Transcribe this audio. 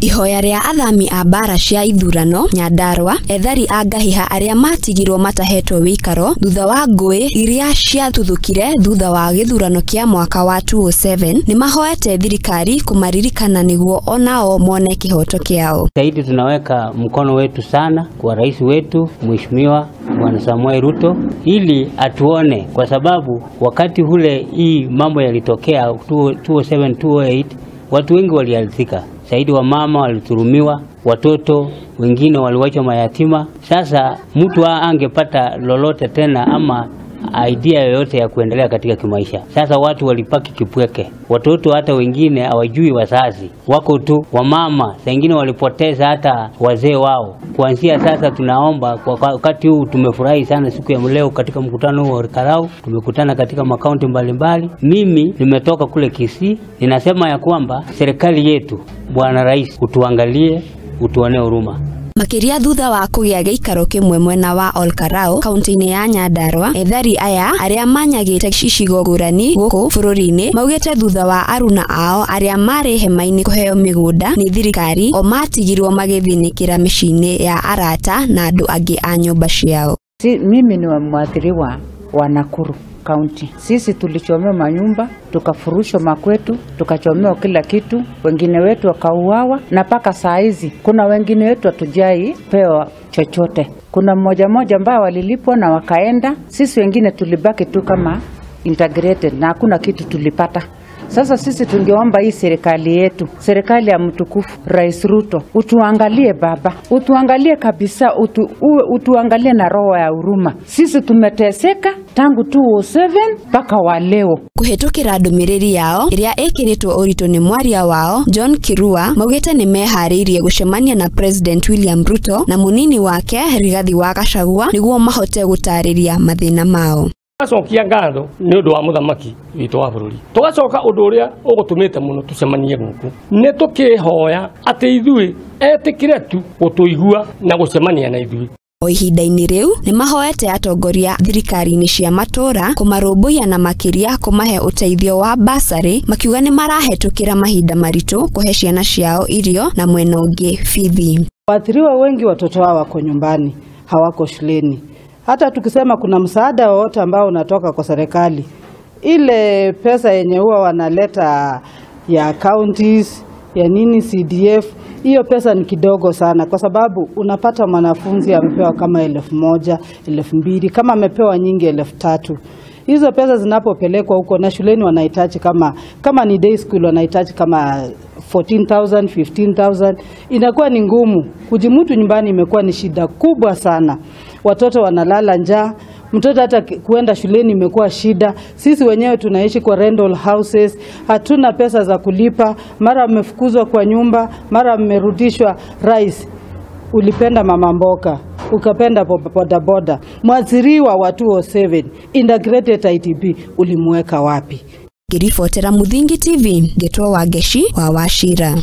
Ihoya rĩa athami a mbara cia ithurano Nyandarua ethari a ngahiha arĩa matigirwo matahetwo wĩikaro thutha wa ngũĩ iria ciatuthũkire thutha wa gĩthurano kĩa mwaka wa 2007 nĩmahoete thirikari kũmaririkana nĩguo onao mone kĩhoto kĩao. Zaidi tunaweka mkono wetu sana kwa rais wetu Mheshimiwa Bwana Samuel Ruto ili atuone, kwa sababu wakati ule hii mambo yalitokea 2007 2008 watu wengi waliathirika. Zaidi wa mama waliturumiwa, watoto wengine waliwachwa mayatima. Sasa mtu angepata lolote tena ama idea yoyote ya kuendelea katika kimaisha. Sasa watu walipaki kipweke, watoto hata wengine hawajui wazazi wako tu, wamama wengine walipoteza hata wazee wao. Kuanzia sasa tunaomba kwa wakati huu, tumefurahi sana siku ya leo katika mkutano wa Olkalou, tumekutana katika makaunti mbalimbali. Mimi nimetoka kule Kisii, ninasema ya kwamba serikali yetu, Bwana Rais, utuangalie, utuonee huruma. Makiria thutha wa kũgĩa gĩikaro kĩmwe mwena wa Olkalou kaunti-inĩ ya Nyandarua, ethari aya arĩa manyagĩte icigo ngũrani gũkũ bũrũri-inĩ maugĩte thutha wa aruna ao arĩa marĩ hema-inĩ kũheo mĩgũnda nĩ thirikari o matigirwo magĩthĩnĩkĩra mĩciĩ-inĩ ya arata na andũ angĩ a nyũmba ciao. Mimi ni mwathiriwa wa Nakuru County. Sisi tulichomewa manyumba, tukafurushwa makwetu, tukachomewa kila kitu, wengine wetu wakauawa, na paka saa hizi kuna wengine wetu hatujai pewa chochote. Kuna mmoja mmoja ambao walilipwa na wakaenda, sisi wengine tulibaki tu kama integrated na hakuna kitu tulipata. Sasa sisi tungeomba hii serikali yetu, serikali ya mtukufu Rais Ruto, utuangalie baba, utuangalie kabisa, utuangalie na roho ya huruma. Sisi tumeteseka tangu 2007 mpaka wa leo. Kuhetũkĩra ndũmĩrĩri yao ĩrĩa ĩkĩrĩtwo ũritũ nĩ mwaria wao John Kirua, maugĩte nĩ meharĩirie gũcemania na President William Ruto na mũnini wake Rigathi wa Gachagua nĩguo mahote gũtarĩria mathĩna mao. Tugacokia ngatho nĩ ũndũ wa mũthamaki witũ wa bũrũri, tugacoka ũndũ ũrĩa ũgũtũmĩte mũno tũcemanie gũkũ nĩ tũkĩhoya atĩ ithuĩ etĩkĩre tu gũtũigua na gũcemania na ithuĩ. O ihinda-inĩ rĩu nĩ mahoete atongoria thirikari-inĩ cia matũra kũmarũmbũiya na makĩria kũmahe ũteithio wa basarĩ, makiuga nĩ marahetũkĩra mahinda maritũ kũhe ciana ciao irio na mwena ũngĩ bithi. Waathiriwa wengi watoto wao wako nyumbani, hawako shuleni. Hata tukisema kuna msaada wowote ambao unatoka kwa serikali, ile pesa yenye huwa wanaleta ya counties, ya nini CDF, hiyo pesa ni kidogo sana, kwa sababu unapata mwanafunzi amepewa kama 1,000, 2,000, kama amepewa nyingi 3,000. Hizo pesa zinapopelekwa huko na shuleni wanahitaji kama ni day school wanahitaji kama 14,000, 15,000, inakuwa ni ngumu. Kujimudu nyumbani imekuwa ni shida kubwa sana. Watoto wanalala njaa, mtoto hata kuenda shuleni imekuwa shida. Sisi wenyewe tunaishi kwa rental houses, hatuna pesa za kulipa, mara mmefukuzwa kwa nyumba, mara mmerudishwa. Rais, ulipenda mama mboka, ukapenda boda boda. Mwathiriwa wa 2007 integrated ITB ulimweka wapi? Ngiribotera Muthingi TV, ngĩtwo Wangeshi wa Wachira.